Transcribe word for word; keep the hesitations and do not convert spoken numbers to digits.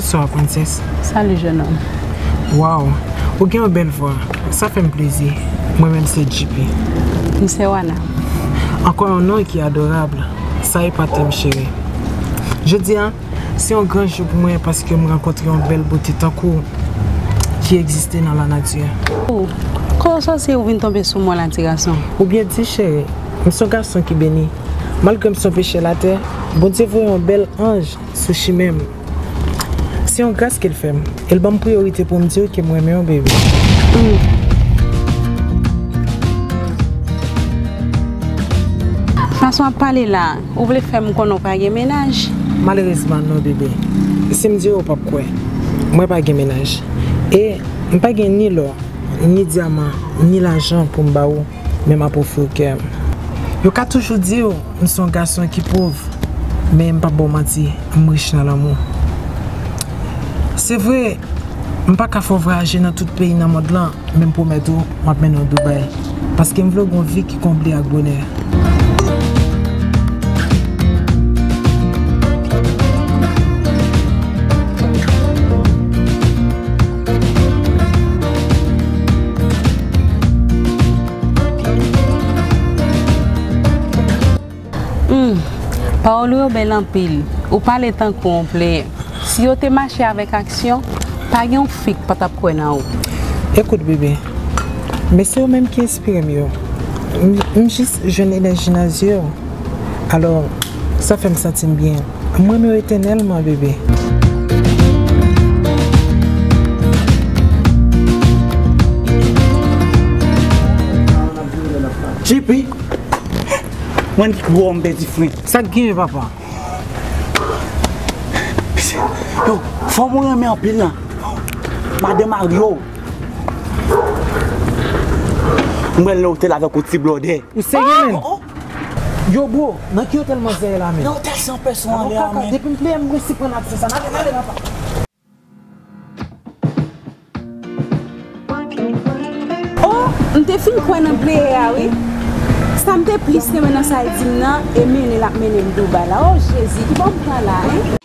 Bonswa, Princess. Salut, jeune homme. Waw, ou gen yon bèl vwa. Sa fè m plezi. Mwen menm se J P. M se Wana. Ankò yon non ki adorab. Sa epate m, cheri. Jodi a, se yon gran jou pou mwen paske m rankontre yon bèl bote tankou w ki egziste nan lanati. Oh, kòman sa se ou vin tonbe sou mwen la, ti gason? Ou byen di, cheri. M se yon gason ki beni. Malgre m se yon pechè latè, Bondye voye yon bèl anj sou chimen m. Se yon gras ke l fè m. E l ban m priyorite pou m di w ke m renmen w, baby. Fason w ap pale la, ou vle fè m konnen w pa gen mennaj? Malerezman, non, bebe. Si m di w, ou p ap kwè. Mwen pa gen mennaj. E m pa gen ni lò, ni dyaman, ni lajan pou m ba ou, men m ap ofri w kè m. Yo ka toujou di w, m se yon gason ki pòv, men m p ap ba w manti, m rich nan lanmou. Se vre, m pa ka fè w vwayaje nan tout peyi nan mond lan, men m pwomèt ou, m ap mennen w Dubai. Paske m vle w gen yon vi ki konble ak bonè. Hmm, pawòl ou yo bèl anpil. Ou pale tankou yon pleyè. Si yo te mache avèk aksyon, pa gen yon fi k pa t ap kwè nan ou. Ekout, bebe, men se ou menm ki enspire m yo. M, m jis jwenn enèji nan zye w. Alò, sa fè m santi m byen. M renmen w etènèlman, bebe. J P, mwen ki gwo m pèdi fren. Sa k genyen, papa? Yo, fanm ou renmen anpil lan. Madan Mario. Mwen lè w te la avèk yon ti blòdè. Ou serye, menn? Oh, oh. Yo, bro, nan ki otèl manzè ye la, menn? Nan otèl san pèson an lè a, menn. Depi m pleye, m resi pran aksè sa. N ale, n ale, papa. Oh, m te fin kwè nan pleyè a, wi. Sa m te plis renmen nan sa l di m nan, e mennen l ap mennen m Dubai la. Oh, Jezi, ki bò m pran la, en?